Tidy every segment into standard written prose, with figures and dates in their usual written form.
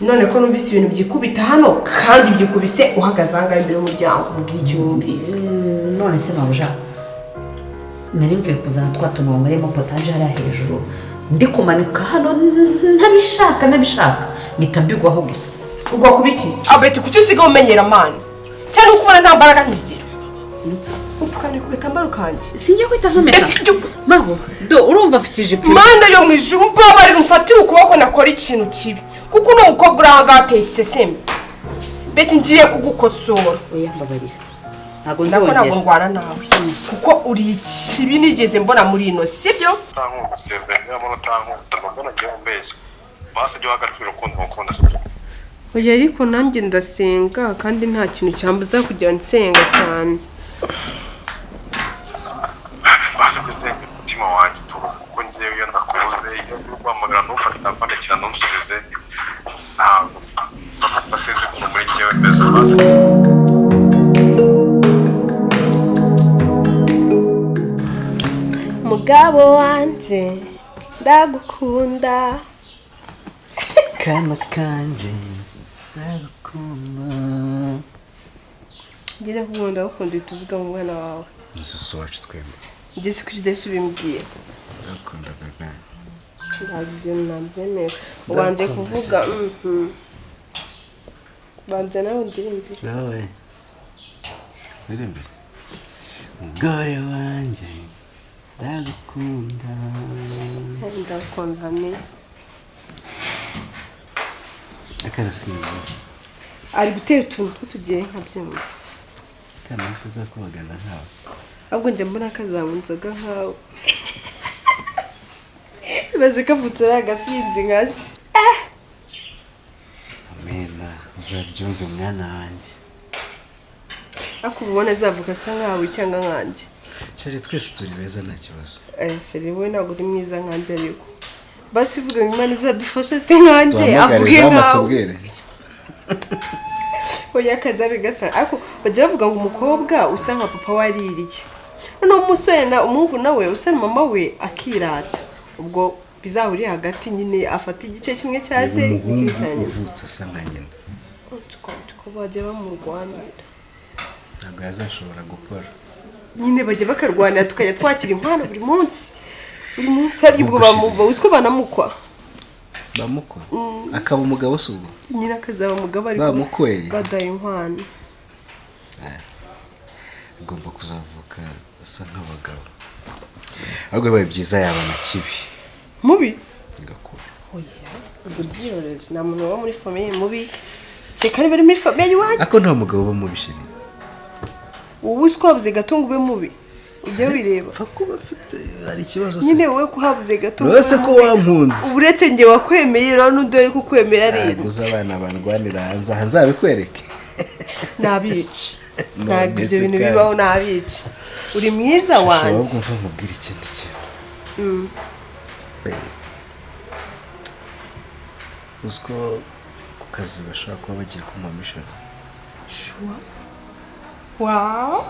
None ko numvise ibintu byikubita hano kandi byikubise uhagaze ahangaha imbere y'umuryango, mbwira icyo wumvise. None se mabuja, nari mvuye kuzana twa tuntu banyweremo potaje hariya hejuru, ndi kumanuka hano ntabishaka ntabishaka, mpita mbigwaho gusa. Ugwa kuba iki? Abeti, kuki usigaye umenyera mani cyane uko ubona nta mbaraga nkigira? Upfukamye ku gatambaro kanjye. Sinjya kwita nkomeza. Eti, Mabo do, urumva mfite ijipo. Mana yo mu ijuru, mbabarira umfatire ukuboko nakora ikintu kibi, kuko uno mukobwa uri ahangaha ateye iseseme. Beti, ngiye kugukosora. Oya, mbabarira, ntabwo Nako ntabwo nzongera. ndwana nawe kuko uri ikibi nigeze mbona muri ino, sibyo? Utankunda seve, niba mbona utankunda mba mbona ngewe umbeshya. Basi jya uha agaciro urukundo ngukunda, sibyo? Oya, ariko nanjye ndasenga kandi nta kintu cyambuza kujya nsenga cyane. Basi jya usenga umutima wanjye tuba, kuko ngewe iyo nakubuze, iyo ndi guhamagara ntufate, nakwandikira ntusubize, ntabwo mba sinzi ukuntu muri ngewe meze basi. Mugabo wanjye, ndagukunda. Kana kanje, ndagukunda. Ngeze kukunda, ndagukunda, uhita uvuga mu mwana wawe. Mususu wacu twembi. Ngeze kuri udahise ubimbwira. Ndagukunda bebe. Ntabwo ibyo nabyemera, ubanje kuvuga banza nawe ndirimbire. Nawe urimbere, mugore wanjye, ndagukunda. Ndagukunda ni Akana sinzi. Ari gutera utuntu tw'utugere nkabyumva. Akana kazakubagana nkawe. Ahubwo njya mbona kazanywa inzoga nkawe, ibaze kavutse ari agasinzi nka se. Amena, uzabyumve mwana wanjye. Ariko uba ubona azavuka asa nkawe cyangwa nkanjye? Chérie, twese turi beza, nta kibazo. Eh, chérie, wowe ntabwo uri mwiza nkanjye, ariko basi vuga ngo Imana izadufashe se nkanjye avuge Duhamagare zamu nkawe. Tubwire. Oya, kazabe gasa, ariko bajya bavuga ngo umukobwa usa nka papa we aririye, noneho umusore na umuhungu nawe usa na mama we akirata. Ubwo bizahurire hagati nyine, afata igice kimwe cya se n'ikindi Umuhungu cya nyina. uvutse asa nka nyina Ko bajya bamurwanira. Ntabwo yazashobora gukora. Nyine bajya bakarwanira, tukajya twakira inkwano buri munsi buri munsi, hari ubwo bamuba uzi ko banamukwa. Bamukwa akaba umugabo si ubwo? Nyine akazaba umugabo ariko Bamukweye. baduhaye inkwano. Agomba kuzavuka asa nk'abagabo, ahubwo bibaye byiza yaba na kibi. Mubi? Agakura. Oya, ubwo byoroheje, nta muntu uba muri famille mubi, kereka niba ari muri famille iwanyu. Ariko nta mugabo uba mubi, chérie. Ubu uzi ko habuze gato ngo ube mubi, ujya wireba. Pfa kuba afite, hari ikibazo se? Nyine wowe ko habuze gato ngo Wowe se ube ko mubi. wankunze? Uretse njye wakwemeye rero, n'undi wari kukwemera ari Ntabwo uzi abana barwanira hanze aha, nzabikwereke. Nabica. Ntabwo ibyo se bintu kandi. bibaho, nabica. Uri mwiza Ushobora wanjye. kumva nkubwira ikindi kintu? Babe, uzi ko ku kazi bashobora kuba bagiye kumpa mission? Sure? Wow,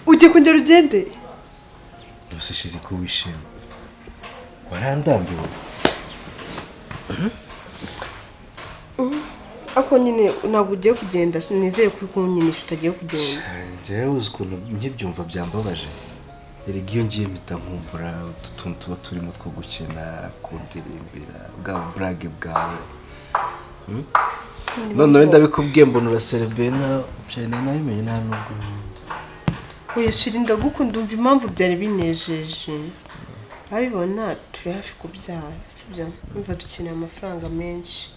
ugiye kongera ugende? Gusa chérie, ko wishimye, warandambiwe? Ariko nyine ntabwo ugiye kugenda, nizere ko uri kunyinisha utagiye kugenda. Njyewe uzi ukuntu nkibyumva byambabaje. Erega iyo ngiye mpita nkumbura utu tuntu tuba turimo two gukina, kundirimbira, bwa burage bwawe. None wenda ndabikubwiye mbona uraserebeye nka cyane, nabimenye nta nubwo nkunda. Oya chérie, ndagukunda. Umva impamvu byari binejeje, urabibona turi hafi kubyara, sibyo? Umva, dukeneye amafaranga menshi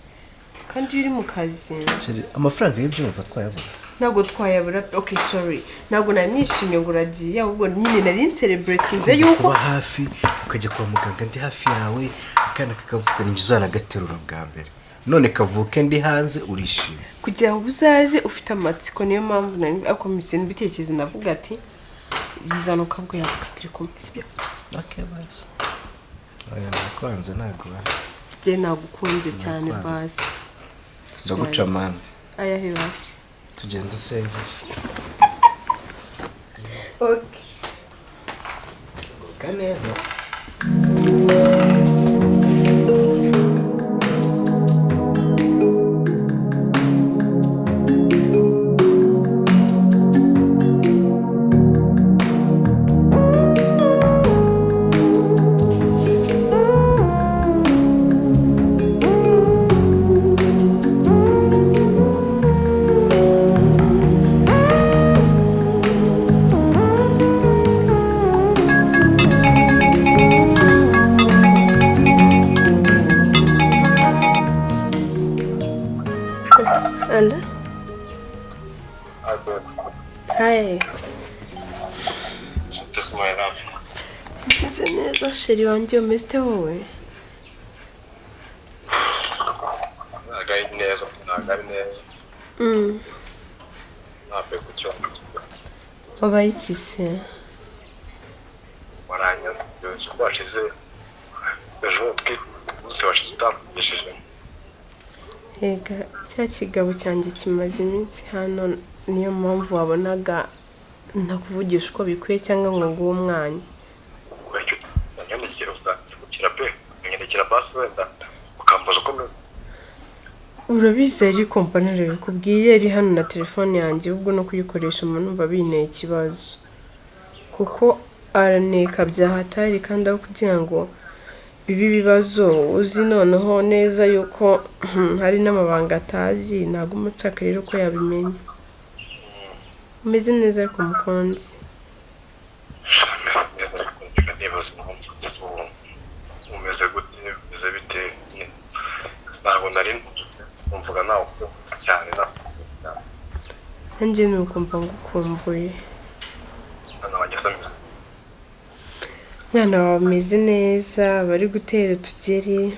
kandi iyo uri mu kazi. Chérie, amafaranga y'ibyumva twayabona. Ntabwo twayabura. Okay, sorry, ntabwo nari nishimye ngo uragiye, ahubwo nyine nari ncelebratinze yuko Kuba hafi, ukajya kwa muganga ndi hafi yawe, akana kakavuka ninjye uzanagaterura bwa mbere, none kavuke ndi hanze, urishimye? Kugira ngo uzaze ufite amatsiko, niyo mpamvu nari, ariko mpise mbitekereza, ndavuga ati byiza nuko ubwo yavuga turi kumwe, sibyo? Okay, basi. Oya, nakwanze ntabwo ba Njye nagukunze cyane. Nakwanze. Basi. Ndaguca amande. Ayahe basi? Tugenda usengere. Okay. Guka neza. Anda? Hi. Meze neza chéri wanjye, umeze ute wowe? Ntabwo ari neza, ntabwo ari neza. Ntabwo icyo. Wabaye iki se? Waranyanze washize ejo umunsi washize utavugishije. Ega cya kigabo cyanjye kimaze iminsi hano, niyo mpamvu wabonaga ntakuvugisha uko bikwiye cyangwa ngo nguhe umwanya. Urabizi ariko mba narabikubwiye, iri hano na telefone yanjye, ubwo no kuyikoresha mba numva binteye ikibazo kuko araneka byahatari, kandi aho kugira ngo bibe ibibazo uzi noneho neza yuko hari n'amabanga atazi, ntabwo nshaka rero ko yabimenya. Umeze neza ariko mukunzi? Umeze gute, umeze bite? Ntabwo nari numvaga nawe cyane. Nanjye nuko mba ngukumbuye. Umwana wawe ameze neza, bari gutera utugeri.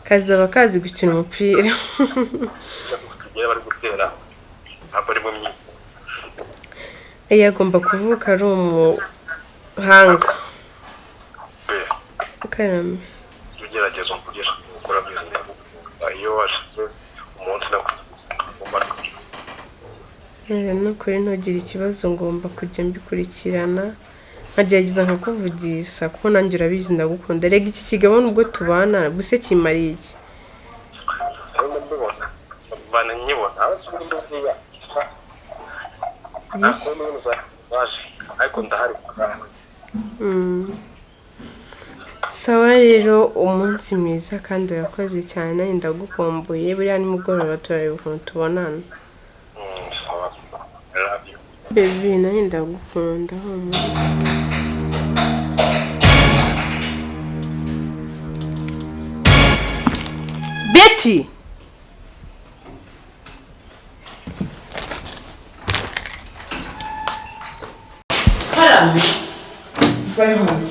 Kazaba kazi gukina umupira. Agomba kuvuka ari umuhanga. Karame. Ugerageza kugisha gukora byiza iyo washize umunsi nakugomba. Nukuri ntugire ikibazo, ngomba kujya mbikurikirana nkagerageza nkakuvugisha kuko nanjye urabizi ndagukunda. Rega iki kigabo nubwo tubana buse kimariye iki? Sawa rero, umunsi mwiza kandi urakoze cyane, ndagukumbuye. Buriya nimugoroba turareba ukuntu tubonana. Baby nanjye ndagukunda humura. Betty! Karame. Vayo hano.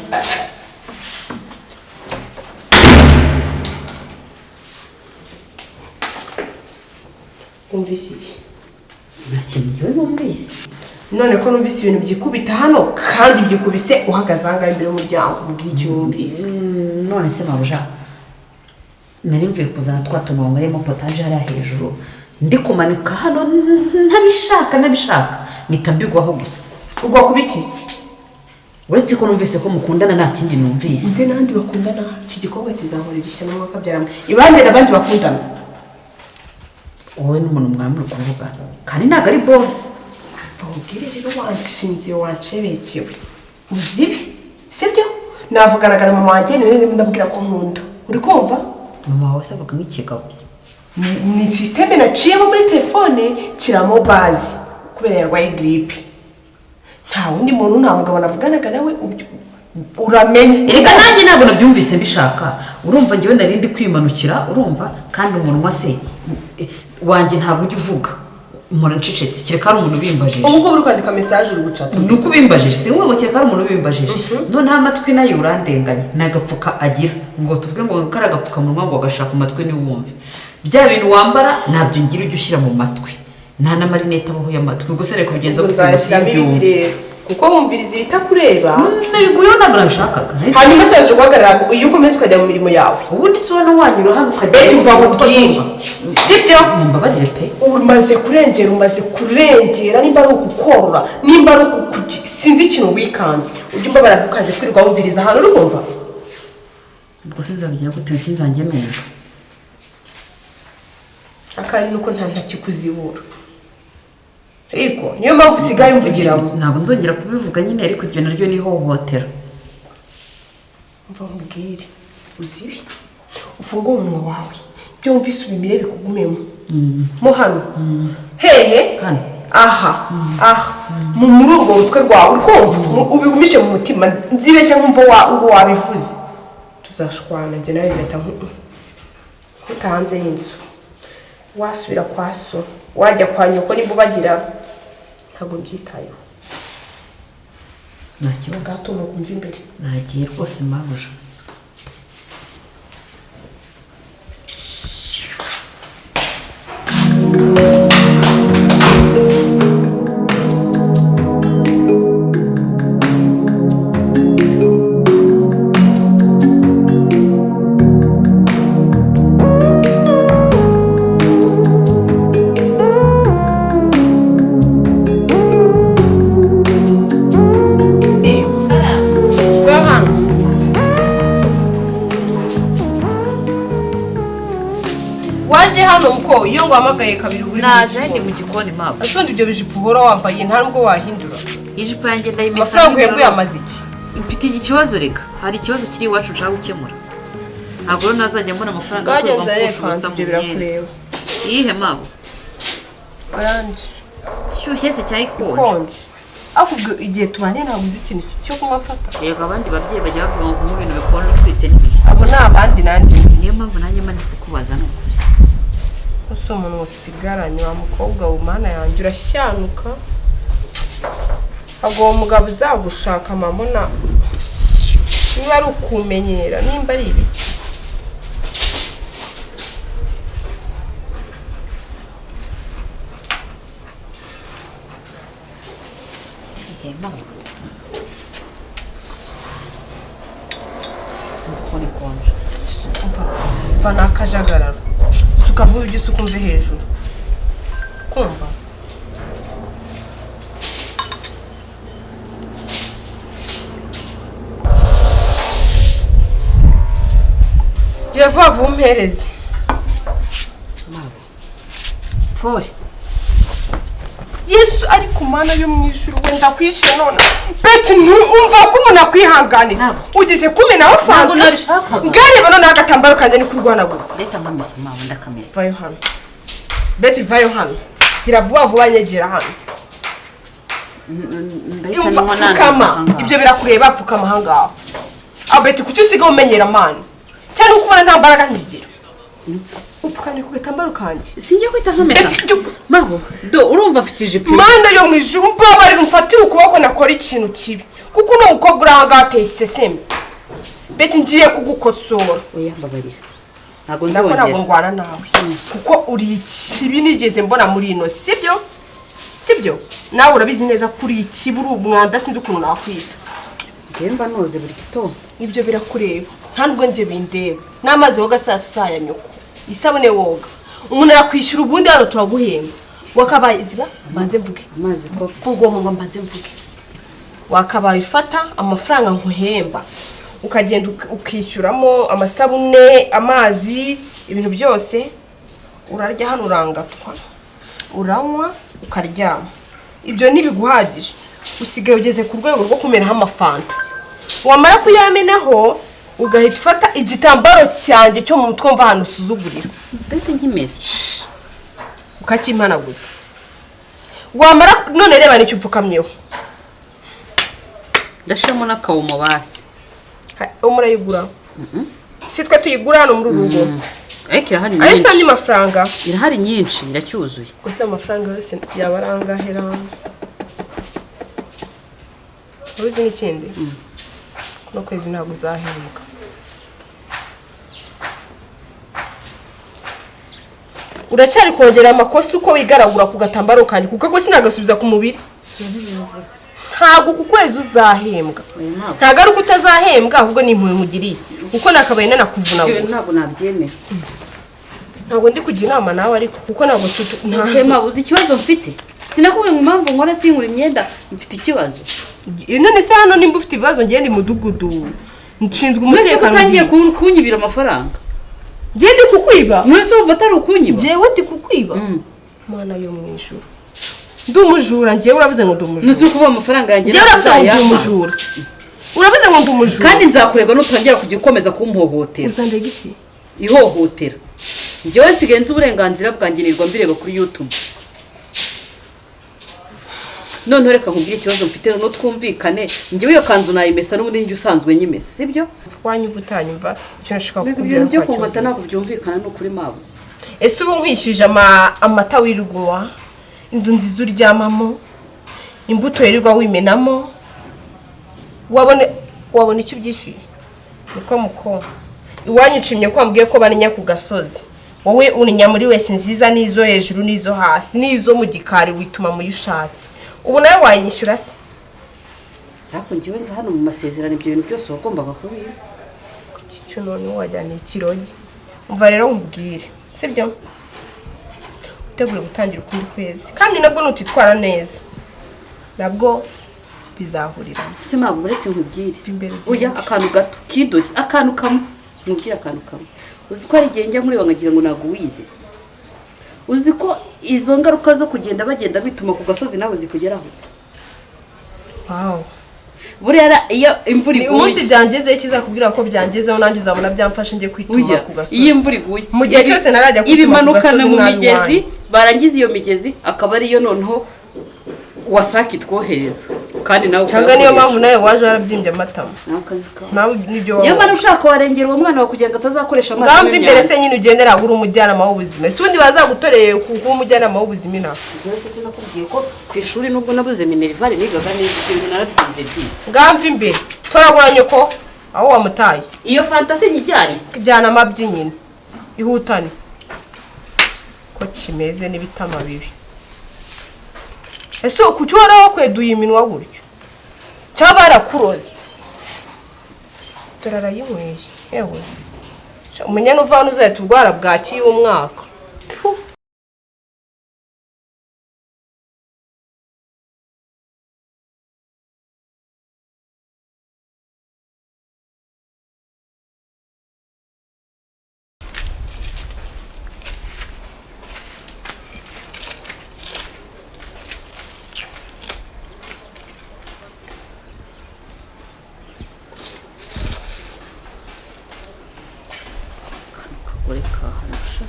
Wumvise iki? Nta kintu njyewe numvise. None ko numvise ibintu byikubita hano kandi byikubise uhagaze aha ngaha imbere y'umuryango, mbwira icyo wumvise. None se mabuja, nari mvuye kuzana twa tuntu wanywereyemo potaje hariya hejuru, ndi kumanuka hano ntabishaka mpita mbigwaho gusa. Ugwa ku biki? Uretse ko numvise ko mukundana nta kindi numvise. Nde n'abandi bakundana, iki gikorwa kizahorera ishyano mwakabyaramo. Ibande n'abandi bakundana. Wowe n'umuntu mwamuri kuvugana kandi ntabwo ari boss. Ubwire rero wanshinze wancebekewe uzibe, sibyo? Navuganaga na mama wanjye niwe ndabwira ko nkunda. Uri kumva? Mama wawe se avuga nk'ikigabo. Ni systeme naciyemo muri telefone kiramo bazi kubera yarwaye grippe. Nta wundi muntu, nta mugabo navuganaga nawe uramenye. Erega nanjye ntabwo nabyumvise mbishaka. Urumva njyewe nari ndi kwimanukira, urumva, kandi umunwa se wanjye ntabwo ujya uvuga. Umuntu ncecetse kereka ari umuntu ubimbajije. Ubu ngubu uri kwandika message uri gucata. Ni uko ubimbajije, si wowe kereka ari umuntu ubimbajije. Noneho amatwi nayo urandenganya, ni agapfuka agira ngo tuvuge ngo kari agapfukamunwa ngo agashaka amatwi ntiwumve. Bya bintu wambara ntabyo ngira ujya ushyira mu matwi. Nta n'amarinete abaho y'amatwi. Ubwo se reka ubigenza gute ngo simbyumve? Kuko wumviriza ibitakureba. Nabiguyeho ntabwo nabishakaga. Hanyuma se waje guhagarara iyo ukomeza ukajya mu mirimo yawe. Ubundi si wowe wanyura hano ukajya. Betty umva nkubwire. Sibyo? Mumbabarire pe. Umaze kurengera, umaze kurengera, nimba ari ukukorora, nimba ari sinzi ikintu wikanze. Ujye umbabara ntukaze kwirirwa wumviriza hano, uri kumva? Ubwo sinzabigira gute, sinzanjye numva. Akandi nuko nta ntakikuzibura. Ariko niyo mpamvu usigaye umvugiramo. Ntabwo nzongera kubivuga nyine, ariko iryo naryo ni ihohotera. Umva nkubwire, uzibe ufungure umunwa wawe, ibyo wumvise ubimire bikugumemo. Mo hano. Hehe? Hano. Aha aha, muri urwo rutwe rwawe urumva ubigumishe mu mutima, nzibeshye nkumva ngo wabivuze, tuzashwana. Njye nawe nzahita nkuta hanze y'inzu, wasubira kwa so, wajya kwa nyoko nimba ubagira, ntabwo mbyitayeho. Nta kibazo. Ngaho kumva imbere. Nagiye rwose mabuja. Waje hano muko iyo nguhamagaye kabiri uri Naje, ndi mu gikoni mabuja. Asundi ibyo bijipo uhora wambaye nta nubwo wahindura? Ijipo yanjye ndayimesa. Amafaranga uhembwa yamaze iki? Mfite ikibazo reka, hari ikibazo kiri iwacu nshaka gukemura. Ntabwo rero nazajya mbona amafaranga yo Bwagenze kwirirwa rero mfusha ubusa fanta mu ibyo myenda. birakureba. Iyihe mabo? Oranje. Ishyushye se cyangwa ikonje? Ikonje. Ariko ubwo igihe tubanye ntabwo uzi ikintu cyo kunywa mfata. Yego, abandi babyeyi bajya bavuga ngo kunywa ibintu bikonje utwite ni bibi. Abo ni abandi, nanjye ndi. Niyo mpamvu nanjye mba ndi kukubaza, ni ukuri. Ese umuntu usigaranye wa mukobwa we, mana yanjye, urashyanuka. Ntabwo uwo mugabo uzagushaka mama, niba ari ukumenyera, nimba ari ibiki. Iyihe mabo? Umva ikonje. Mva ni akajagararo, suka vuba ibyo usuka umve hejuru kumva. Gira vuba vuba umpereze. Mabo. Pole. Yesu ari ku Mana yo mu ijuru, wenda kwishe none. Beti, umva ko umuntu akwihanganira. Ntabwo. Ugeze kumenaho Ntabwo fanta. nabishakaga. Ngareba noneho agatambaro kanjye ni kurwanaguza. Leta nkamesa mabo, ndakamesa. Vayo hano Beti, vayo hano, gira vuba vuba, nyegera hano. Ndahita Umva, nywa nanduza pfukama. ahangaha. Ibyo birakureba, pfukama ahangaha. Aho Beti, kuki usigaye umenyera mani cyane uko ubona nta mbaraga nkigira? Upfukamye ku gatambaro kanjye. Singiye kwita nkamesa. Beti, Mabo, do urumva mfite ijipo. Mana yo mu ijuru, mbabarira umfatire ukuboko nakora ikintu kibi, kuko uno mukobwa uri ahangaha ateye iseseme. Beti, ngiye kugukosora. Oya, mbabarira. Ntabwo Nako ntabwo nzongera. ndwana nawe, kuko uri ikibi nigeze mbona muri ino, sibyo? Sibyo, nawe urabizi neza ko uri ikibi, uri umwanda, sinzi ukuntu nakwita. Njyewe mba noze buri gitondo. Ibyo birakureba, nta nubwo njye bindeba. N'amazi woga saa sita ya nyoko, isabune woga, umuntu arakwishyura. Ubundi hano turaguhemba, wakabaye iziba mbanze mvuge. Amazi ko Funguye ngo mbanze mvuge. Wakabaye ufata amafaranga nkuhemba ukagenda ukishyuramo amasabune, amazi, ibintu byose. Urarya hano, urangatwa, uranywa, ukaryama, ibyo ntibiguhagije. Usigaye ugeze ku rwego rwo kumenaho amafanta, wamara kuyamenaho ugahita ufata igitambaro cyanjye cyo mu mutwe, mva ahantu usuzugurira. Ndahita nkimesa. Ukakimpanaguza, wamara none reba nicyo upfukamyeho. Ndashiramo n'akawumo basi. Murayigura? Si twe tuyigura hano muri uru rugo. Ariko irahari Ayo nyinshi. si andi mafaranga. Irahari nyinshi, iracyuzuye. Gusa amafaranga yose yaba ari angahe ra? Uruzi n'ikindi, kuno kwezi ntabwo uzahembwa. Uracyari kongera amakosa uko wigaragura ku gatambaro kanjye, kuko ko sinagasubiza ku mubiri. Ntabwo ku kwezi uzahembwa. Ntabwo ari uko utazahembwa, ahubwo ni impuhwe nkugiriye, kuko nakabaye nanakuvunagura. Ntabwo nabyemera. Ntabwo ndi kujya inama nawe ariko, kuko ntabwo Sema, uzi ikibazo mfite? Sinakubwiye ngo impamvu nkora sinkura imyenda, mfite ikibazo. None se hano nimba ufite ibibazo, ngende mudugudu nshinzwe Mwese ko umutekano. utangiye kunyibira amafaranga. Njye ndi kukwiba? Mwese urumva atari ukunyiba? Njyewe ndi kukwiba? Mana yo mu ijuru, ndi umujura njyewe? Uravuze ngo ndi umujura? Ntuzi ukuvuga amafaranga yanjye. Njyewe uravuze ngo ndi ntuzayampa. umujura? Uravuze ngo ndi umujura? Kandi nzakurega nutangira kujya ukomeza kumpohotera. Uzandega iki? Ihohotera. Njyewe nsigaye nzi uburenganzira bwanjye, nirwa mbireba kuri YouTube. Noneho reka nkubwire ikibazo mfite, noneho twumvikane. Njyewe iyo kanzu nayimesa, n'ubundi njye usanzwe nyimesa, sibyo? Wanyumva utanyumva, icyo nashaka Mbega kukubwira ibintu byo ko kunkata wacyumvise. ntabwo byumvikana, ni ukuri mabo. Ese ubu nkwishyuje amata wirirwa, inzu nziza uryamamo, imbuto wirirwa wimenamo, wabona icyo ubyishyuye? Niko muko iwanyu ucimye ko wambwiye ko baninya ku gasozi, wowe uninya muri wese nziza n'izo hejuru n'izo hasi n'izo mu gikari, wituma muyo ushatse. Ubu nawe wanyishyura se? Ariko njyewe nza hano mu masezerano, ibyo bintu byose wagombaga kubiha. Icyo noneho wajyana ikirogi. Umva rero nkubwire, sibyo? Utegure gutangira ukundi kwezi, kandi nabwo nutitwara neza nabwo bizahuriramo. Se mabo, uretse nkubwire. Imbere ugende. Oya, akantu gato kidoye, akantu kamwe nkubwire, akantu kamwe. Uzi ko hari igihe njya nkureba nkagira ngo ntabwo wize? Uzi ko izo ngaruka zo kugenda bagenda bituma ku gasozi nawe zikugeraho? Wow. Buriya iyo imvura Ni umunsi iguye byangezeho kizakubwira ko byangezeho, nanjye uzabona byamfashe njye kwituma Oya, ku gasozi. iyo imvura iguye Mu gihe cyose ntarajya kwituma ku ibimanukana gasozi mu mwana migezi, wanjye. barangiza iyo migezi akaba ariyo noneho WASAC itwohereza, kandi nawe Cyangwa niyo ukayakoresha. mpamvu nawe waje warabyimbye amatama. Ni akazi kawe. Nawe nibyo Nyamara wabonye. ushaka warengera uwo mwana wawe kugira ngo atazakoresha amazi Ngamva imbere y'imyanda. se nyine ugendera, uri umujyanama w'ubuzima. Ese ubundi bazagutoreye kuba umujyanama w'ubuzima inaha? Njyewe se sinakubwiye ko ku ishuri nubwo nabuze minerval nigaga neza? Ibyo bintu narabyize di. Ngamva imbere, toragura nyoko aho wamutaye. Iyo fanta se nyijyanye? Jyana amabyi nyine, ihutane ko kimeze n'ibitama bibi. Ese kuki uhora wakweduye iminwa gutyo, cyangwa barakuroze? Dore arayinyweye. Yewe, umenya n'uvana uzahita urwara bwaki y'umwaka. Pfu. Kano kagore kahanusha.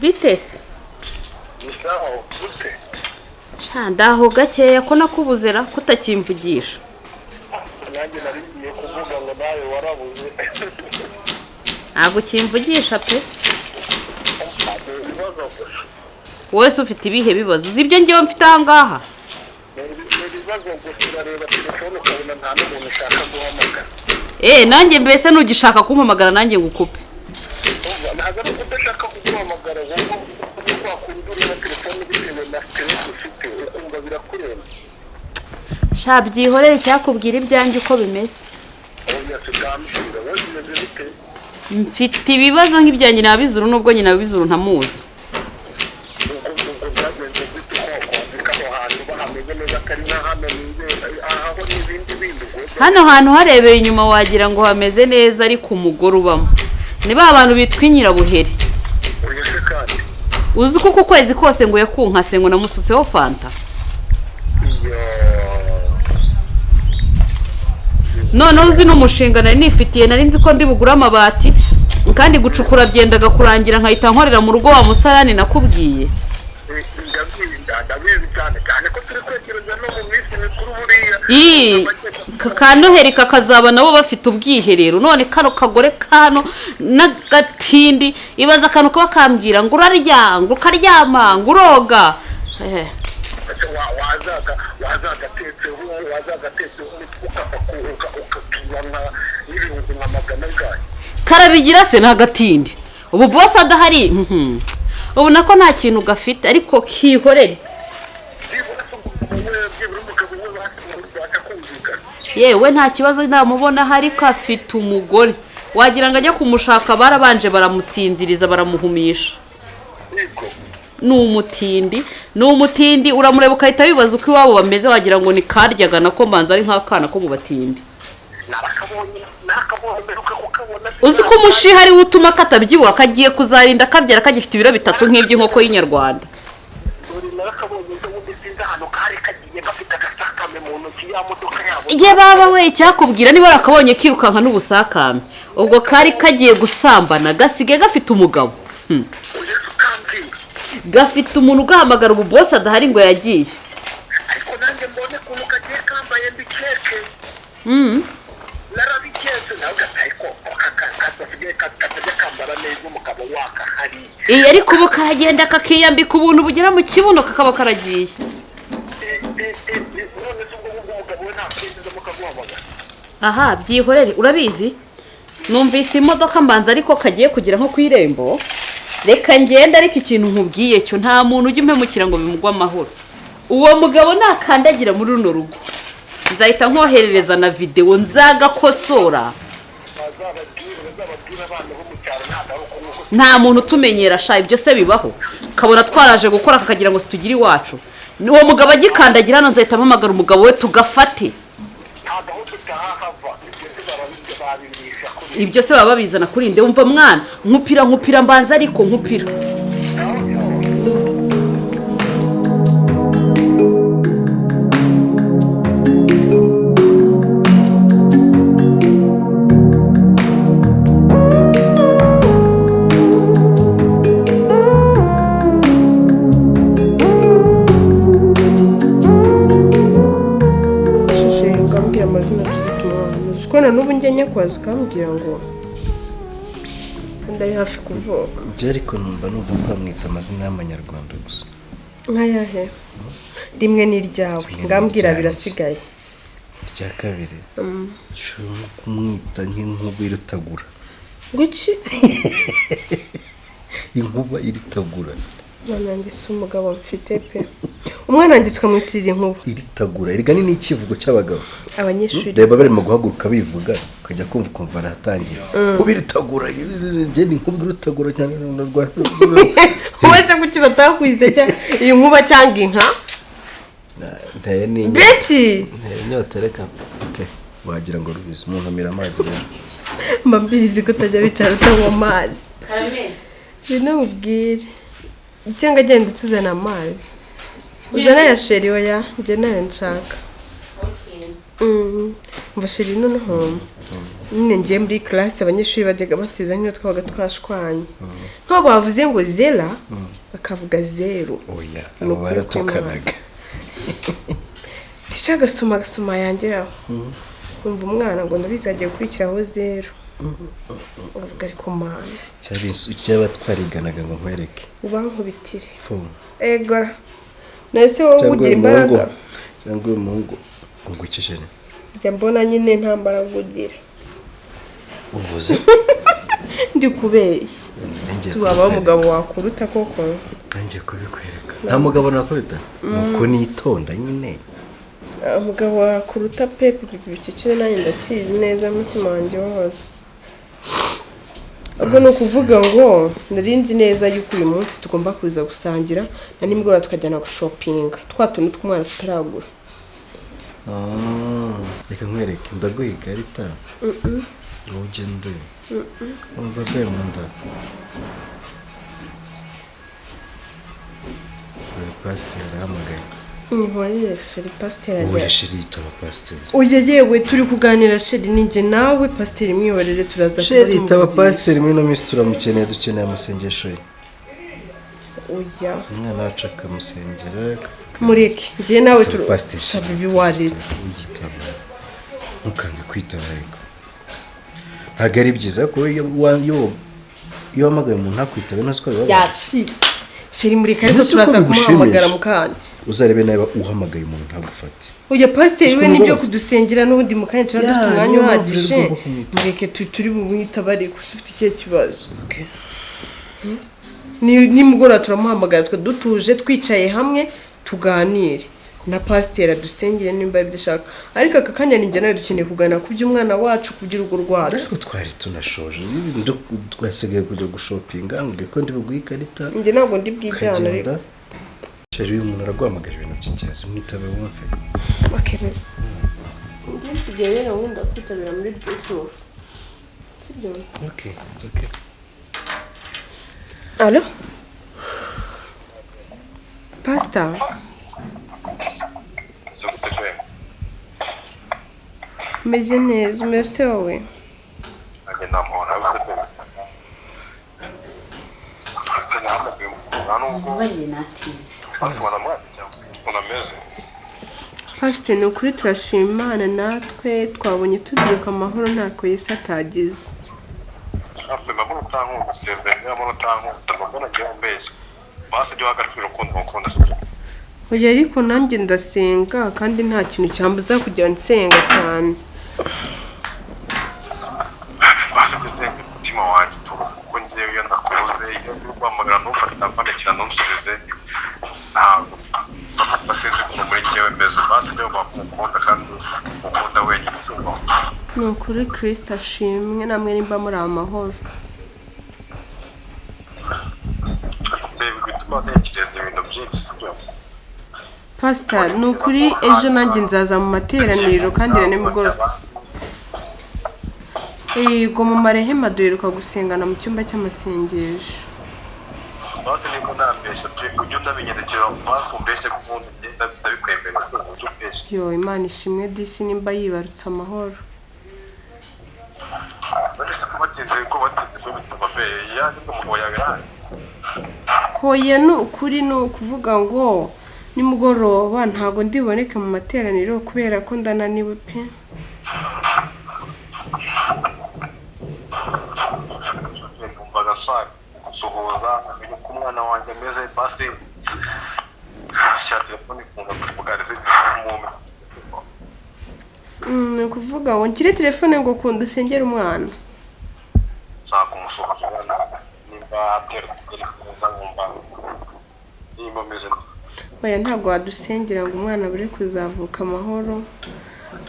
Bitese? Gusaho gute? Sha, ndaho gakeya. Ko nakubuzera kutakimvugisha? Nanjye nari ngiye kuvuga ngo nawe warabuze. Ntabwo ukimvugisha pe. Ibibazo gusa. Wowe se ufite ibihe bibazo? Uzi ibyo ngewe mfite aha ngaha? Ni ibibazo gusa, urareba telefone ukabona nta n'umuntu ushaka guhamagara. Eh, nanjye mbese ntugishaka kumpamagara nanjye ngukupe? Umva, ntabwo ari udashaka kuguhamagara, wowe uko wakunda ureba telefone bitewe na stress ufite ukumva birakurenze. Sha, byihorere, icyakubwira ibyanjye uko bimeze. Oya, tutambwira, wowe bimeze bite? Mfite ibibazo nk'ibya nyina w'izuru, nubwo nyina w'izuru ntamuzi. Ubwo byagenze gute ko wakwandika aho hantu bahameze neza atari nka hano nibera aho n'ibindi bindi ubwo? Hano hantu harebeye inyuma wagira ngo hameze neza, ariko umugore ubamo ni ba bantu bitwa inyirabuheri. Oya se kandi. Uzi ko uku kwezi kose ngo yakunkase ngo namusutseho fanta? Iyo. Noneho uzi n'umushinga nari nifitiye? Nari nzi ko ndi bugure amabati, kandi gucukura byendaga kurangira, nkahita nkorera mu rugo wa musarani nakubwiye. Ndabizi, ndabizi cyane cyane ko turi kwegereza no mu minsi mikuru buriya. Ii, ka Noheli kakazaba nabo bafite ubwiherero. None kano kagore kano n'agatindi, ibaza akantu kaba kambwira ngo urarya, ngo ukaryama, ngo uroga. Eh, Wazagatetseho ukakiba nka n'ibihumbi nka 400. Karabigira se n'agatindi ubu bose adahari. Ubu nako nta kintu gafite, ariko kihorere. Byibura se umugabo we, byibura umugabo we babasha kumvikana? Yewe, nta kibazo namubona, ariko afite umugore wagira ngo ajya kumushaka barabanje baramusinziriza, baramuhumisha. Yego. Ni umutindi, ni umutindi. Uramureba ukahita wibaza uko iwabo bameze, wagira ngo ni karyaga nako mbanza ari nk'akana ko mu batindi. Narakabonye, narakabonye, mperuka kukabona. Uzi ko umushiha ari we utuma katabyibuha, kagiye kuzarinda kabyara kagifite ibiro 3 nk'iby'inkoko y'inyarwanda. Dore narakabonye ejo bundi, sinzi ahantu kari kagiye, gafite agasakame mu ntoki, ya modoka yabo. Ye baba we, icyakubwira niba warakabonye kirukanka n'ubusakame, ubwo kari kagiye gusambana, gasigaye gafite umugabo. Uretse ukanzinga. Gafite umuntu ugahamagara ubu bose adahari ngo yagiye. Ariko nanjye mbone ukuntu kagiye kambaye, mbikeke. Narabiketse nawe gataye ko kasigaye katajya kambara neza, umugabo wakahari. Iyi ariko ubu karagenda kakiyambika ubuntu bugera mu kibuno, kakaba karagiye. None se ubwo ngubwo umugabo we nta kwinjizamo kaguhamagara? Aha byihorere, urabizi numvise imodoka mbanza ariko kagiye kugera nko ku irembo, reka ngende. Ariko ikintu nkubwiye cyo, nta muntu ujya umpemukira ngo bimugwe amahoro. Uwo mugabo nakandagira muri runo rugo, nzahita nkoherereza na videwo, nzagakosora. Bazababwire, bazababwire abana bo mu cyaro, ntabwo ari uko nguko. Nta muntu utumenyera sha, ibyo se bibaho? Kabona twaraje gukora kakagira ngo situgire iwacu. Uwo mugabo agikandagira hano, nzahita mpamagara umugabo we tugafate. Ntabwo aho tutahahava, ibyo se barabibyo babimisha kuri. Ibyo se baba babizana kuri nde? Wumva mwana, nkupira nkupira mbanza, ariko nkupira. Shusho, ukambwira amazina tuzita umwana. Uzi ko na n'ubu njya nyakwaza ukambwira ngo undi ari hafi kuvuka. Njye ariko numva twamwita amazina y'amanyarwanda gusa. Nk'ayahe? Rimwe ni iryawe. Rimwe ni Ngambwira. iryanjye. Birasigaye. Irya kabiri nshobora kumwita nk'inkuba iritagura. Guki? Inkuba iritagura. Umwana wanjye si umugabo mfite pe, umwana wanjye tukamwitirira inkuba. Iritagura erega ni n'ikivugo cy'abagabo. Abanyeshuri. Reba barimo guhaguruka bivuga, ukajya kumva ukumva aratangiye, nkuba iritagura, njye ni inkuba iritagura cyane. Wese kuki batakwize iyi nkuba cyangwa inka? Nteye n'inyota. Beti. Nteye inyota, reka. Okay, wagira ngo rubizi umuntu amira amazi rero. Mba mbizi ko utajya wicara utanywa amazi. Binamubwire cyangwa agenda utuzana amazi, uzana ya chéri. Oya, njye nayo nshaka. Umva chéri, noneho nyine ngiye muri classe, abanyeshuri bajyaga bansiza nk'iyo twabaga twashwanye, nk'aho bavuze ngo zera bakavuga zeru. Oya. Ni Abo ukuri. baratukanaga. Teacher agasoma agasoma yangeraho, umva umwana ngo ndabizi agiye gukurikiraho zeru, uravuga ariko mana. Cyari cyaba twariganaga ngo nkwereke. Ubankubitire. Fu. Ego, nese wowe Cyangwa ugira uyu muhungu imbaraga? Cyangwa uyu muhungu ngo ukishene. Njya mbona nyine nta mbaraga ugira. Uvuze? Ndi kubeshya? Ngiye Si waba kubikwereka. umugabo wakuruta koko? Ngiye kubikwereka, nta mugabo nakubita nuko nitonda nyine. Ah, umugabo wakuruta pe, bicecere, nanjye ndakizi neza umutima wanjye wose. Ubwo ni ukuvuga ngo nari nzi neza yuko uyu munsi tugomba kuza gusangira na nimugoroba tukajyana gushopinga twa tuntu tw'umwana tutaragura. Ah, reka nkwereke, ndaguha ikarita wowe ugende wumva be mu nda. Uyu pasiteri arahamagaye. Nihorere chéri, pasiteri Ubu ajya. Chéri, yitaba pasiteri. Oya yewe, turi kuganira chéri, ninjye nawe, pasiteri mwihorere, turaza Chéri, kuba yitaba tumuvugisha. pasiteri, muri ino minsi turamukeneye, dukeneye amasengesho ye. Oya. Umwana wacu akamusengera. Mureke, njye nawe Turi turi pasiteri. Shabibi, waretse. Uyitaba, ntukange kwitaba, ariko ntabwo ari byiza kuko iyo wahamagaye umuntu ntakwitabe, ntazi ko bibabaje. Yacitse chéri, mureke, ariko Uzi ko turaza bigushimisha. kumuhamagara mu kanya. Uzarebe niba uhamagaye umuntu ntagufate. Oya, pasiteri Uzi we ko nibyo bibabaza? kudusengera n'ubundi mu kanya tuba Ya, dufite umwanya niyo mpamvu uhagije. rero ugomba kumwitaba. Mureke turi bumwitabe, ariko se ufite ikihe kibazo? Nimugoroba turamuhamagara twe dutuje, twicaye hamwe, tuganire na pasiteri adusengere nimba aribyo ashaka. Ariko aka kanya ninjye nawe dukeneye kuganira ku by'umwana wacu, ku by'urugo rwacu. Ariko twari tunashoje, twasigaye kujya gushopinga, mbwiye ko ndi buguhe ikarita. Njye ntabwo ndi bwijyane ariko. Ukagenda. Chéri, uyu muntu araguhamagara ibintu by'ingenzi, umwitabe wumve. Okay, babe. Njye gihe rero nkunda kwitabira muri Bluetooth. Sibyo? Okay, it's okay. Allo? Pastor, Uzi gute pe? meze neza, umeze ute wowe? Nanjye ndamuhora uzi pe. Ndetse nahamagaye nta nubwo Mbabarire natinze. hafi wanamwandikira ukuntu ameze. Pastor, ni ukuri turashima Imana natwe twabonye tubyuka amahoro ntako Yesu atagize. Hafi mbona utankunda seve, mbona utankunda, mbona ngiye umbeshya. Basi jya uha agaciro urukundo ngukunda sibyo? Oya ariko nanjye ndasenga kandi nta kintu cyambuza kujya nsenga cyane. Basi kuzenga umutima wanjye tuba kuko ngewe iyo nakubuze, iyo ndi guhamagara ntufate ntakwandikira ntusubize, ntabwo sinzi ukuntu muri njyewe meze. Basi jya uba ukunda kandi ukunda wenyine sibyo? Ni ukuri Kristo ashimwe namwe nimba muri amahoro. Baby, bituma ntekereza ibintu byinshi sibyo? Pastor, ni ukuri ejo nanjye nzaza mu materaniro kandi na nimugoroba. Yego mu marehema duheruka gusengana mu cyumba cy'amasengesho. Basi niba unambeshya pe, ujye unabinyandikira, basi umbeshye ko ubundi ngenda ndabikwemerera sibyo? Ujye umbeshya. Yo Imana ishimwe disi nimba yibarutse amahoro. None se ko batinze ko bituma pe, ya nibwo umugabo yawe irahari. Hoya ni ukuri ni ukuvuga ngo nimugoroba ntago ndiboneke mu materaniro kubera ko ndananiwe pe. Numvaga nshaka gusuhuza nkamenya uko umwana wanjye ameze, basi shyira telefone ikunda kuvuganiza umuntu. Ni ukuvuga ngo nshyire telefone ngo kunda usengere umwana. Nshaka kumusuhuza umwana nimba atera utugeri neza, nkumva nimba ameze neza. Oya ntabwo wadusengera ngo umwana abure kuzavuka amahoro.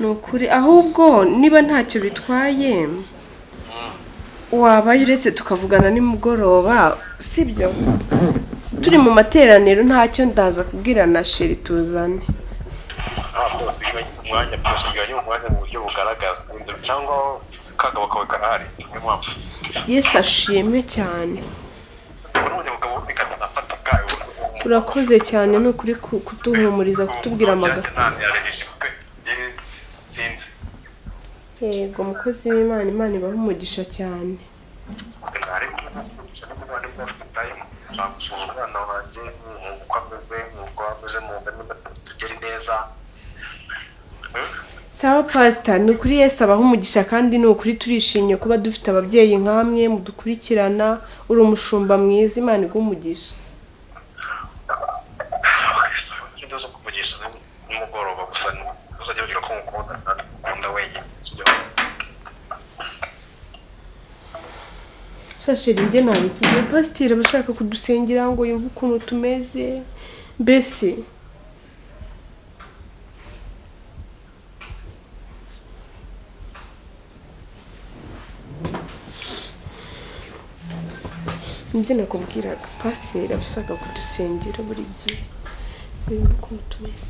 Ni ukuri ahubwo niba ntacyo bitwaye wabaye uretse tukavugana nimugoroba sibyo? Turi mu materaniro ntacyo ndaza kubwira na sheri tuzane. Ntabwo usiganye umwanya, usiganye umwanya mu buryo bugaragara sinzi, cyangwa kagabo kawe karahari niyo mpamvu. Yesu ashimwe cyane. Ubundi mugabo bikatanafatika. Urakoze cyane ni ukuri kuduhumuriza kutubwira amagambo. Sinzi. Yego mukozi w'Imana, Imana ibahe umugisha cyane. Umwana wanjye uko ameze, uko ameze mu nda nimba tugeri neza. Sawa Pastor, ni ukuri Yesu abaha umugisha kandi ni ukuri turishimye kuba dufite ababyeyi nkamwe mudukurikirana, uri umushumba mwiza, Imana iguhe umugisha. Icyo kuvugisha nimugoroba gusa ntuzajya ugira ko ngukunda kandi ukunda wenyine sibyo? Shasheri njye nabigiye pasiteri aba ashaka kudusengera ngo yumve ukuntu tumeze mbese. Nibyo nakubwiraga, pasiteri aba ashaka kudusengera buri gihe ngo yumve ukuntu tumeze.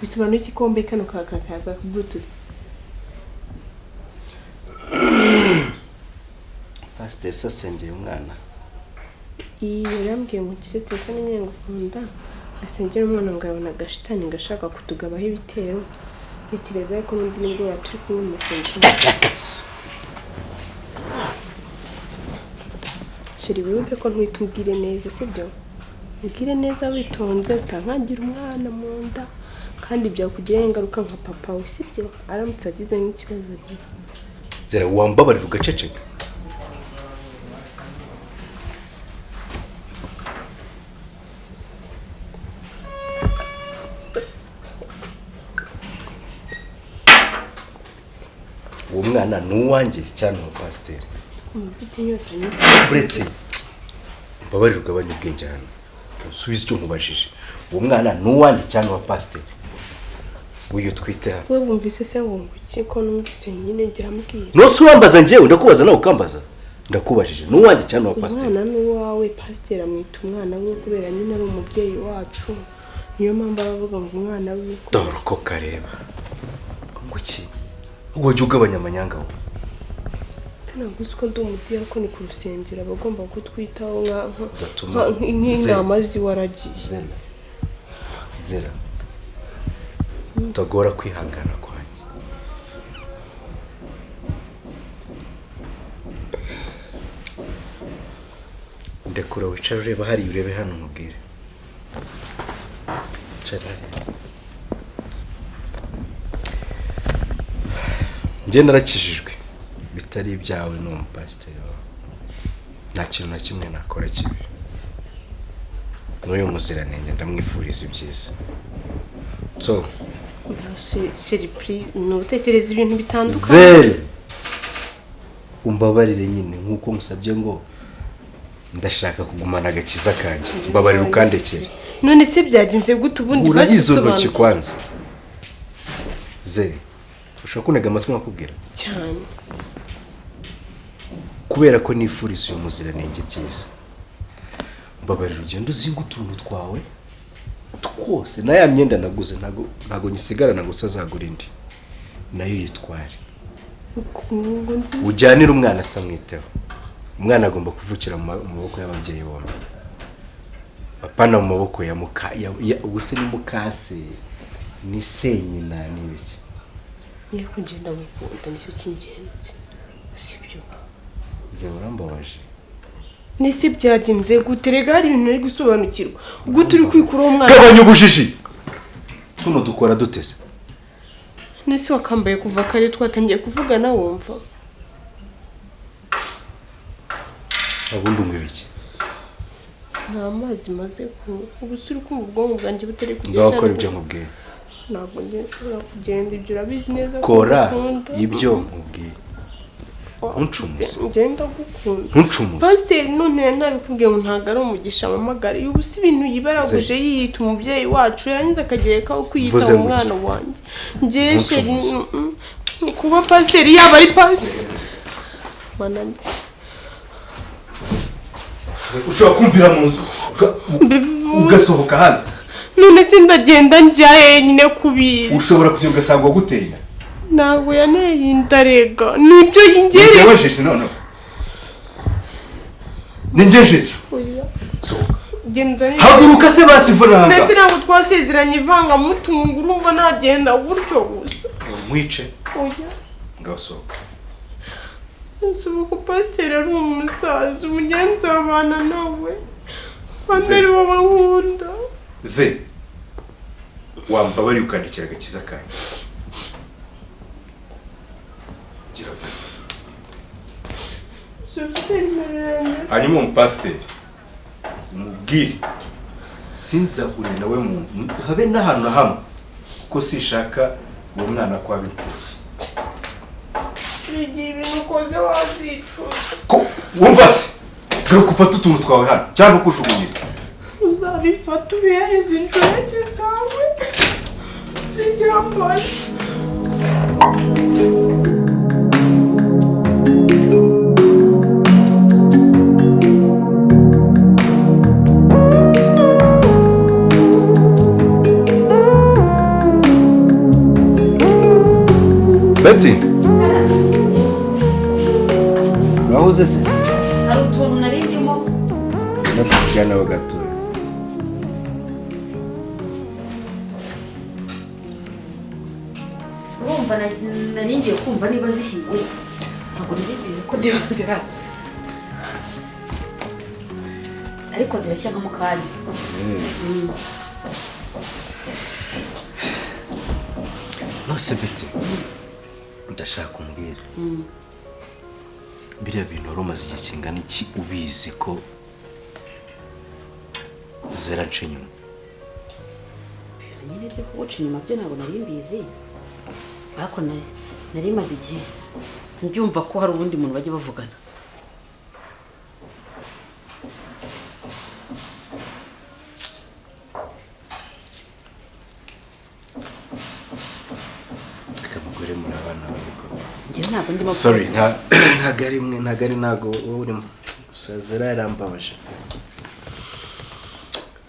Bisobanuye igikombe kano ka Bluetooth. Pasiteri se asengeye umwana. Iyi yarambwiye ngo nshyire telefone imwe ngo ukunda asengere umwana ngo yabona agashitani gashaka kutugabaho ibitero. Ntekereza ko n'undi nibwo turi kumwe mu masengesho. Sheri wibuke ko ntwite umbwire neza sibyo? Ubwire neza witonze utankangira umwana mu nda kandi byakugiraho ingaruka nka papa we sibyo? Aramutse agize nk'ikibazo agira. Zera wambabarira ugaceceka. Uwo mwana ni uwanjye cyane uwa pasiteri. Mfite inyota nyinshi. Uretse mbabarira ugabanye ubwenge hano. Usubize icyo nkubajije. Uwo mwana ni uwanjye cyane uwa pasiteri. Uyu twite hano. Wowe wumvise se ngo nguki ko numvise nyine njya ambwira. Nose urambaza njyewe ndakubaza nawe ukambaza. Ndakubajije, ni uwanjye cyane wa pasiteri? Umwana ni uwawe, pasiteri amwita umwana we kubera nyine ari umubyeyi wacu, niyo mpamvu aba avuga ngo umwana we. Dore uko kareba ngo iki, wajya ugabanya amanyanga wowe. Ntabwo uzi ko ndi umudiyakoni ku rusengero, aba agomba kutwitaho nk'intama ziwaragiye. Zera zera, utagora kwihangana kwanjye. Ndekura wicare ureba hariya, urebe hano nkubwire. Icara hariya. Njye narakijijwe bitari ibyawe n'uwo mupasiteri wawe, nta kintu na kimwe nakora kibi. N'uyu muziranenge ndamwifuriza ibyiza. So chéri, ni utekereza ibintu bitandukanye. Zeri, umbabarire nyine nk'uko musabye ngo ndashaka kugumana agakiza kanjye, mbabarire ukandekere. None se byagenze gute ubundi? Basi izo ntoki kwanza. Zeri, ushobora kuntega amatwi nkakubwira? Cyane. Kubera ko nifuriza uyu muziranenge byiza, mbabarira ugenda uzinga utuntu twawe twose, na ya myenda naguze ntago nyisigarana gusa azagura indi nayo yitware, ujyanire umwana asa mwiteho. Umwana agomba kuvukira mu maboko y'ababyeyi bombi, apana mu maboko ya muka ubuse ni mukase ni senyina n'ibiki. Niyo kugenda mukunda nicyo cy'ingenzi, sibyo? Zera urambabaje. Nese byagenze gute? Rega hari ibintu ari gusobanukirwa gute uri kwikuraho umwana. Gabanya ubujiji, tuno dukora duteze. Nese wakambaye kuva kare twatangiye kuvugana wumva. Ubundi unywa ibiki? Nta mazi maze kunywa, ubu se uri kumva ubwonko bwanjye butari kujya cyane. Ngakora ibyo nkubwiye. Ntabwo njye nshobora kugenda, ibyo urabizi neza. Kora ibyo nkubwiye. Ntuncumuze. Ngenda gukunda. Ntuncumuze. Pasiteri none ntabikubwiye ngo ntabwo ari umugisha mpamagara. Ubu si ibintu yibaraguje yiyita umubyeyi wacu, yarangiza akagerekaho kwiyita umwana wanjye. Njye chéri, kuba pasiteri yaba ari pasiteri. Ushobora kumvira mu nzu ugasohoka hanze. None se ndagenda njyahe nyine kubizi? Ushobora kugenda ugasanga waguteye. Ntabwo yaneye indarega, nibyo yingere. Njyewe jeje none. Ni njye jeje. Sohoka. Haguruka se basi vura. Mbese ntabwo twasezeranye ivangamutungo, urumva nagenda gutyo gusa. Nkwice. Oya. Ngaho sohoka. Nsubuka pasiteri ari umusaza, umugenzi w'abana nawe. Pasiteri wowe nkunda. Ze, wambabariye ukandikira agakiza kanjye. Hanyuma umupasiteri umubwire sinzahure nawe muntu habe n'ahantu na hamwe, kuko sishaka uwo mwana ko aba imfubyi. Igihe ibintu ukoze wazicuza. Ko wumva se garuka ufate utuntu twawe hano cyangwa ukujugunyira. Uzabifata ubihereze inshoreke zawe zijyambare. Betty, urahuze se? Hari utuntu nari ndimo. Ndakubwira nawe gatoya. Urumva nari ngiye kumva niba zihiye. Ntabwo nari bizi ko ndiba zihari. Ariko zirashya nka mukanya. Nose Betty, ndashaka umbwira. Biriya bintu wari umaze igihe kingana iki ubizi ko Zera nca inyuma? Nyine byo kuguca inyuma byo ntabwo nari mbizi, ariko nari maze igihe mbyumva ko hari ubundi muntu bajya bavugana. Abagore muri abana babiko. Njyewe ntabwo ndimo. Sorry, ntabwo ari mwe, ntabwo ari, ntabwo wowe urimo gusa. Zera yarambabaje.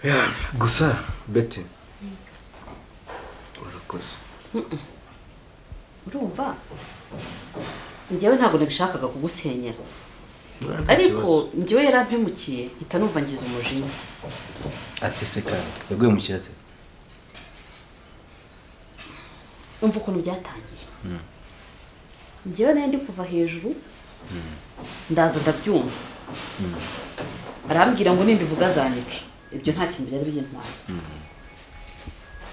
Yeah, gusa Betty, warakoze. Urumva, njyewe ntabwo nabishakaga kugusenyera. Nta Ariko kibazo. Njyewe yarampemukiye, mpita numva ngize umujinya. Ate se kandi yaguye mu kirate? Umva ukuntu byatangiye. Njyewe nari ndi kuva hejuru, ndaza ndabyumva, arambwira ngo nimbivuga azanyica. Ibyo nta kintu byari bintwaye.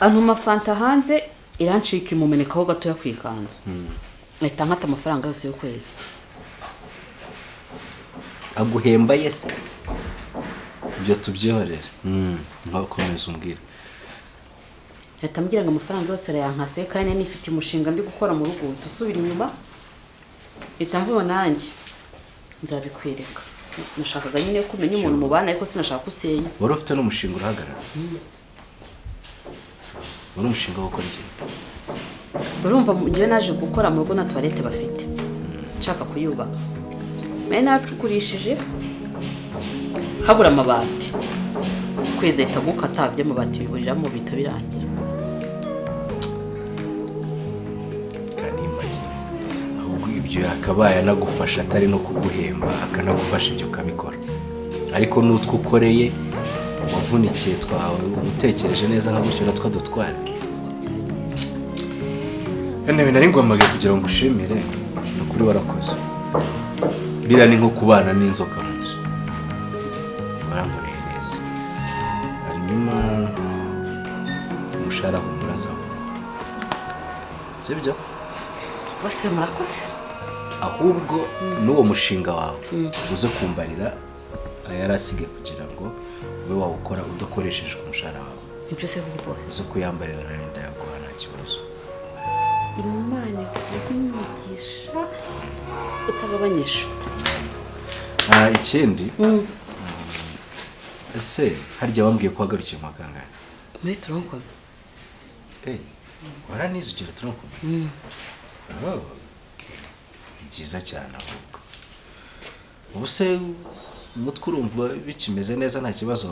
Antuma fanta hanze, irancika, imumenekaho gatoya ku ikanzu, ahita nkata amafaranga yose y'ukwezi. Aguhemba yese, ibyo tubyihorere. Nkakomeza umbwira. Ahita ambwira ngo amafaranga yose arayankase, kandi nari nifitiye umushinga ndi gukora mu rugo. Uhita usubira inyuma, mpita mvuga nanjye nzabikwereka. Nashakaga nyine ko umenya umuntu mubana, ariko sinashaka ko usenya. Wari ufite n'umushinga urahagarara? Wari umushinga wo gukora iki? Urumva, njyewe naje gukora mu rugo na toilette bafite, nshaka kuyubaka. Nari nacukurishije, habura amabati. Ukwezi ahita gukata, by'amabati biburiramo, bihita birangira. Kandi make ahubwo ibyo yakabaye anagufasha, atari no kuguhemba, akanagufasha ibyo ukabikora, ariko n'utwo ukoreye wavunikiye twawe utekereje neza nka gutyo natwo dutwara. Anyway, nari ngombaga kugira ngo ushimire. Ni ukuri warakoze. Biriya ni nko kubana n'inzoka mu nzu. Warankoreye neza. Hanyuma umushahara, humura, nzawubona, sibyo? Bose murakoze. Ahubwo n'uwo mushinga wawe uze kumbarira ayari asigaye kugira ngo ube wawukora udakoresheje umushahara wawe. Ibyo se koko bose? Uze kuyambarira nayo ndayaguha, nta kibazo. Imana iguhe imigisha utagabanyije. Ah, ikindi, ese harya wambwiye ko wagarukiye mu wa kangahe? Muri tronc commun. Eh, waranize ugira tronc commun? Oh, okay. Byiza cyane. Ahubwo ubu se umutwe urumva bikimeze neza, nta kibazo?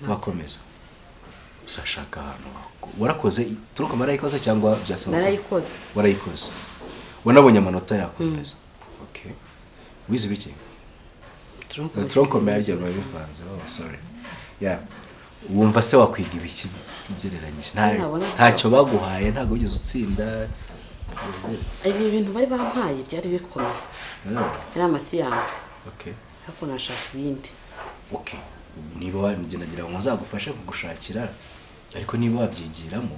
Wakomeza uzashaka ahantu warakoze tronc commun, warayikoze cyangwa byasaba Narayikoze. Warayikoze, wanabonye amanota yakomeza. Okay, wize ibiki? Tronc commun. Tronc commun yaryo biba bivanze. Oh, sorry. Yeah, wumva se wakwiga ibiki ugereranyije? Nabona Ntacyo byose. baguhaye, ntabwo wigeze utsinda. Ibi bintu bari bampaye byari bikomeye. Oh, Yari amasiyansi. Okay. Ariko nashaka ibindi. Okay, niba nagira ngo nzagufashe kugushakira, ariko niba wabyigiramo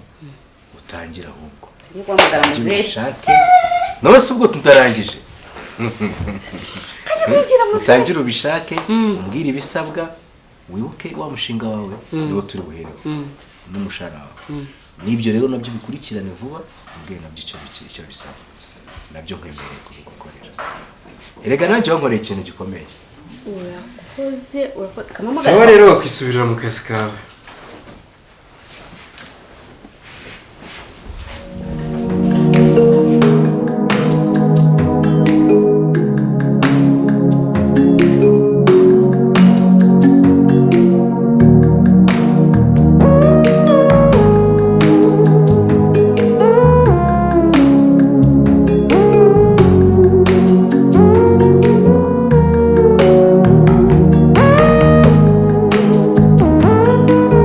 utangira ahubwo. Ngiye guhamagara Ujye muzehe. ubishake nawe se, ubwo tutarangije, utangire ubishake, umbwire ibisabwa. Wibuke wa mushinga wawe niwo turi buhereho n'umushahara wawe. N'ibyo rero nabyo bikurikirane vuba, umbwire nabyo icyo bisaba, nabyo nkwemereye kubigukorera. Erega nanjye wankoreye ikintu gikomeye. Urakoze, urakoze. Kamamagara. Sawa rero, wakwisubirira mu kazi kawe.